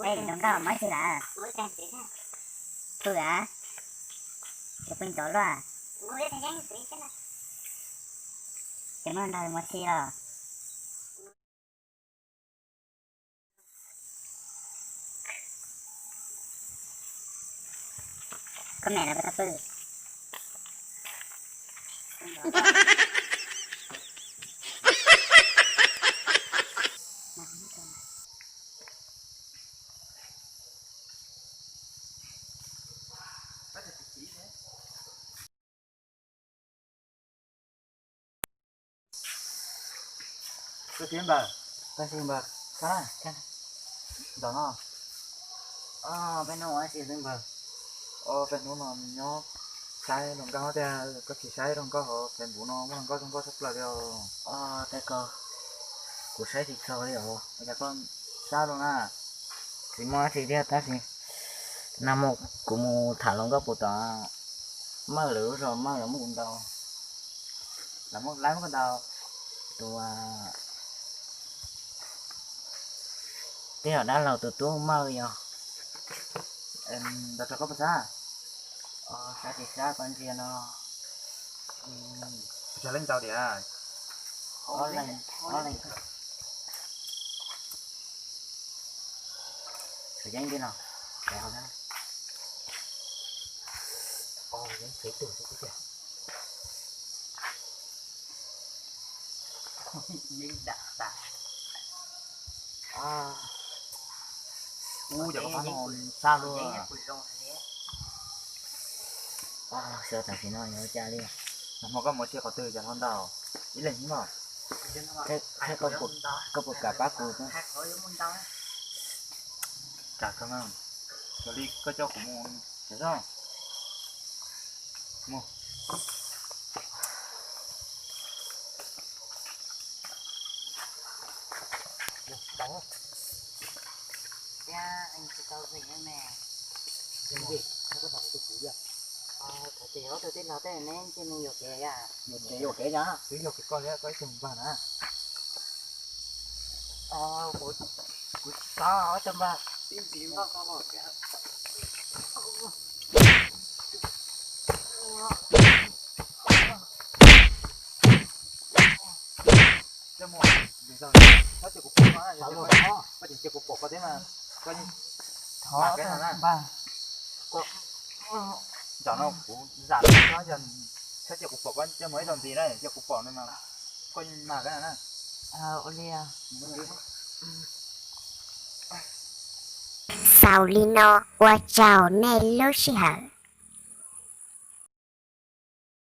Ej, zoo nkauj, muab tsis lawm. Pw a, tsis pw ntxov luaj. Ces muab ntag mus tsis los. Koj me lawv puas tau pw? Koj txiv npawg, koj txiv npawg, koj na, ntawm no, peb hnub ua txiv npawg, peb hnub no nyob saib hluas nkauj tiag, koj tsis saib hluas nkauj hauv Facebook no muaj hluas nkauj zoo nkauj tshaj plaws li os. Tej ko, kuv saib tsis txog li os, yog koj saib los na, tsis muaj dab tsi thiab tab sis nag hmo kuv mus tham hluas nkauj puas tom Mawj lawv lub zos, Mawj lawv muab kuv ntaus, lawv muab laib muab kuv ntaus, tus tij laug dab laug tus tub Mawj yog ntaus rau koj puas sab? Sab tsis sab, koj ntsia no. Puas tsawg leej ntaus tiag? Ob leeg, ob leeg. Tsuas yeeb ntij no, peb hauv na. Yeeb tsev tus xwb tiag. Yeeb dam tas. Ub, yog koj pab no sab luaj. Xyov tam sim no yog ua cas li. Nag hmo koj mus ua si qhov twg cas ho ntaus ib leeg xwb no? Koj puas kam pab kuv? Kam koj, xyov li koj coj kuv mus. Mus. Ces ob tug tij laug tej neb nce me yuam kev, yuam kev, yuam kev yog twb yog kev koj thiab koj ib tug npawg na. Kuv, kuv tsis xav ob cov npawg. Tib ntsis npaj koj los tias. Coj mus, txhob cia kuv pom koj, koj tseem cia kuv pom koj thiab mas koj mam keb no na. Nram no kuv zam no, txhob cia kuv pom koj coj mus ib zaug ntxiv na, cia kuv pom no mas koj mam keb no na. Xaus li no, ua tsaug nej lub sij hawm.